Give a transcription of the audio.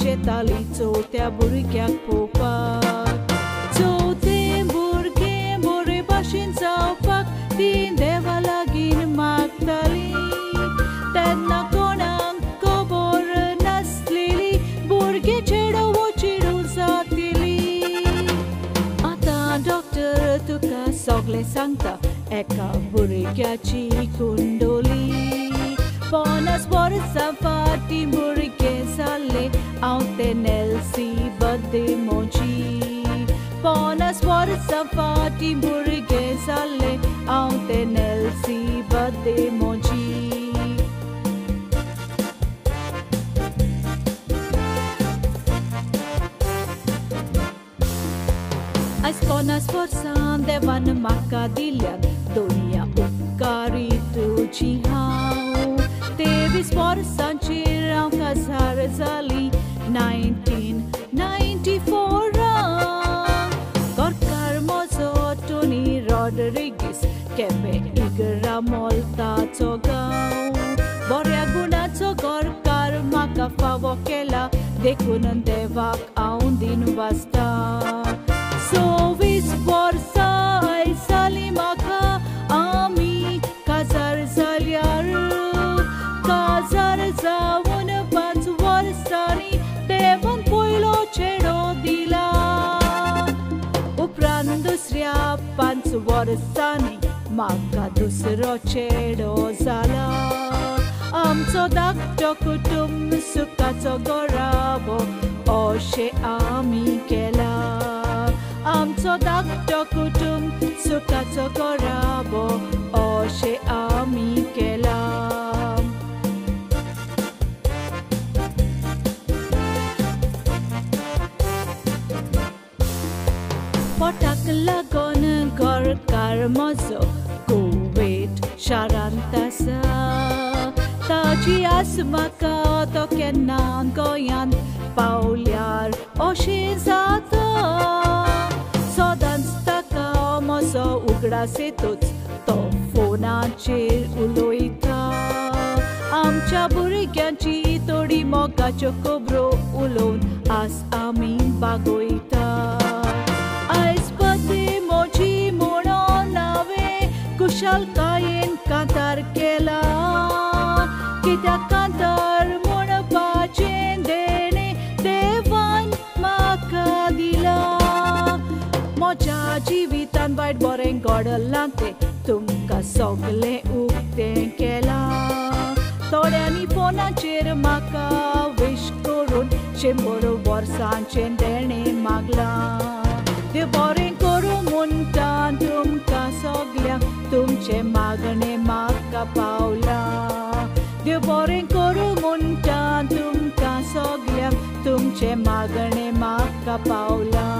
येताली चवथ्या भुरग्याक पळोवपाक. चवथें भुरगें बरे भाशेन जावपाक ती देवा लागीं मागताली. तेन्ना कोणाक खबर नासलेली भुरगें चेडो वो चेडूं जातली. आतां डॉक्टर तुका सगळें सांगता एका भुरग्याची कुंडोली. 50 वर्सां फाटीं भुरगें जालें हांव तें नेल्सी बद्दे मोजी. 50 वर्सां फाटीं भुरगें जालें हांव तें नेल्सी बद्दे मोजी. आयज 50 वर्सां देवान म्हाका दिल्यात दोनया उपकारी तुजी हांव. 23 वर्सांचेर हांव काजार जाली 1994. घरकार म्हजो टोनी रॉड्रिगीस केपें इगरा मोलताचो गांव. बऱ्या गुणाचो घरकार म्हाका फावो केला देखून देवाक हांव दिन वाजता. 26 वर्सां आयज जालीं म्हाका आमी काजार जाल्यार. काजार जावन 5 वर्सांनी देवान पयलो चेडो दिला. उपरांत दुसऱ्या 5 वर्सांनी म्हाका दुसरो चेडो जाला. आमचो धाकटो कुटुंब सुखाचो घराबो अशें आमी केला. आमचो धाकटो कुटुंब सुखाचो घराबो अशें आमी केला. पोटाक लागून घरकार म्हजो कुवेट शारांत आसा. ताजी आस म्हाका तो केन्ना गोंयांत पावल्यार अशें जाता. सदांच ताका म्हजो उगडास येतूच तो फोनाचेर उलयता. आमच्या भुरग्यांची थोडी मोगाच्यो खबरो उलोवन आस आमी बागयता. आयज बद्दे म्हजी म्हणून हांवें कुशलकायेन कांतार केला. कित्याक कांतार म्हणपाचें देणें देवान म्हाका दिला. म्हज्या जिवितान वायट बरें घडलां तें तुमकां सगळें उक्तें केलां. थोड्यांनी फोनाचेर म्हाका विश करून 100 वर्सांचें देणें मागलां. देव बरें करूं म्हणटा तुमकां सगळ्यांक तुमचें मागणें म्हाका पावलां. देव बरें करूं म्हणटा तुमकां सगळ्यांक तुमचें मागणें म्हाका पावलां.